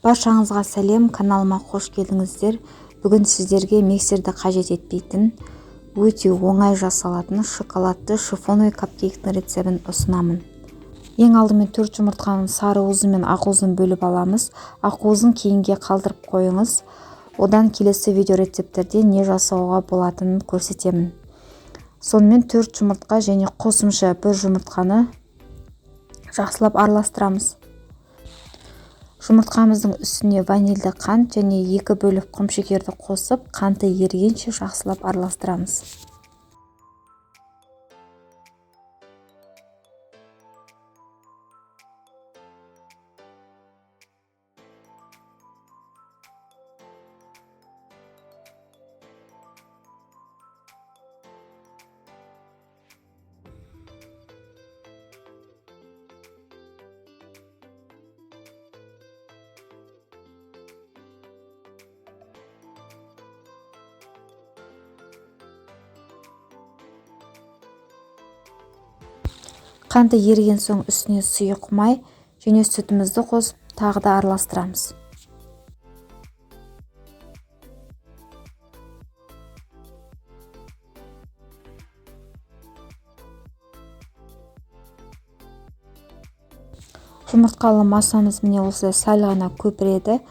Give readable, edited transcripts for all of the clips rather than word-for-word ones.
Баршаңызға сәлем, каналыма қош келдіңіздер. Бүгін сіздерге миксерді қажет етпейтін, өте оңай жасалатын шоколадты шифоновый капкейктің рецебін ұсынамын. Ең алдымен 4 жұмыртқаның сары уызы мен ақ уызын бөліп аламыз. Ақ уызын кейінге қалдырып қойыңыз. Одан келесі видео рецепттерде не жасауға болатынын көрсетемін. Сонымен 4 жұмыртқа және қосымша 1 жұмыртқаны жақсылап араластырамыз. Жұмыртқамыздың үстіне ванильді қант және 2 бөліп құмшекерді қосып, қанты ерігенше жақсылап араластырамыз. Қанты еріген соң үстіне сұйық май және сүтімізді қосып, тағы да араластырамыз. Жұмыртқалы массамыз міне осылай сәл ғана көпіреді.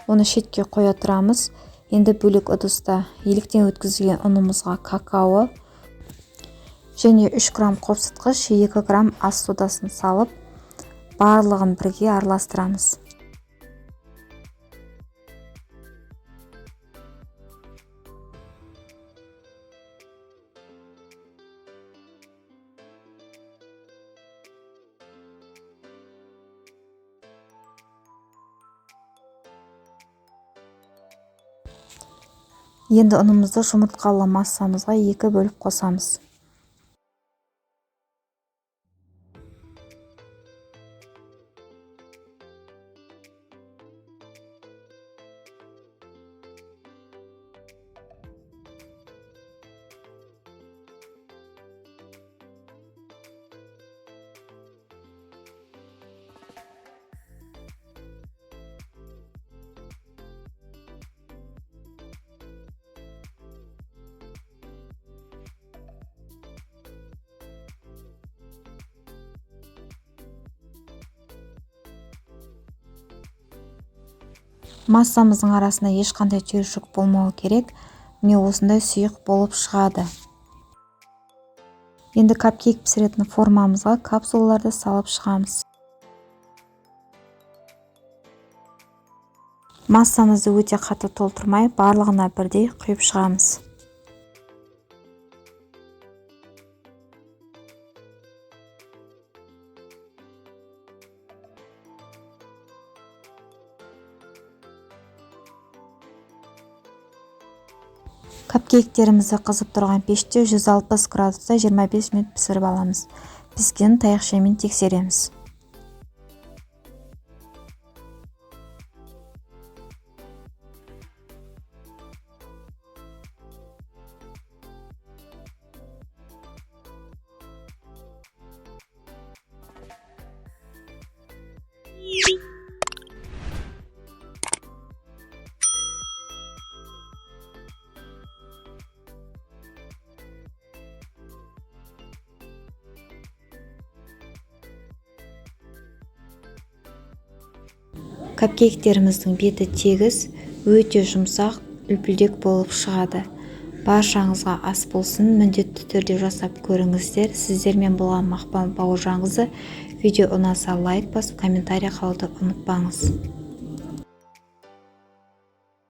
Оны шетке қоя тұрамыз. Енді бөлек ыдыста електен өткізілген ұнымызға какао және 3 грамм қопсытқыш, 2 грамм ас содасын салып, барлығын бірге араластырамыз. Енді ұнымызды жұмыртқалы массамызға 2 бөліп қосамыз. Массамыздың арасында ешқандай түйіршік болмауы керек. Міне осындай сұйық болып шығады. Енді капкейк пісіретін формамызға капсулаларды салып шығамыз. Массамызды өте қатты толтырмай, барлығына бірдей құйып шығамыз. Капкейктерімізді қызып тұрған пеште 160 градуста 25 минут пісіріп аламыз. Піскенін таяқшамен тексереміз. Капкейктеріміздің беті тегіс, өте жұмсақ, үлпілдек болып шығады. Баршаңызға ас болсын, міндетті түрде жасап көріңіздер. Сіздермен болған Мақпал Бауыржанқызы. Видео ұнаса лайк басып, комментарий қалдыруды ұмытпаңыз.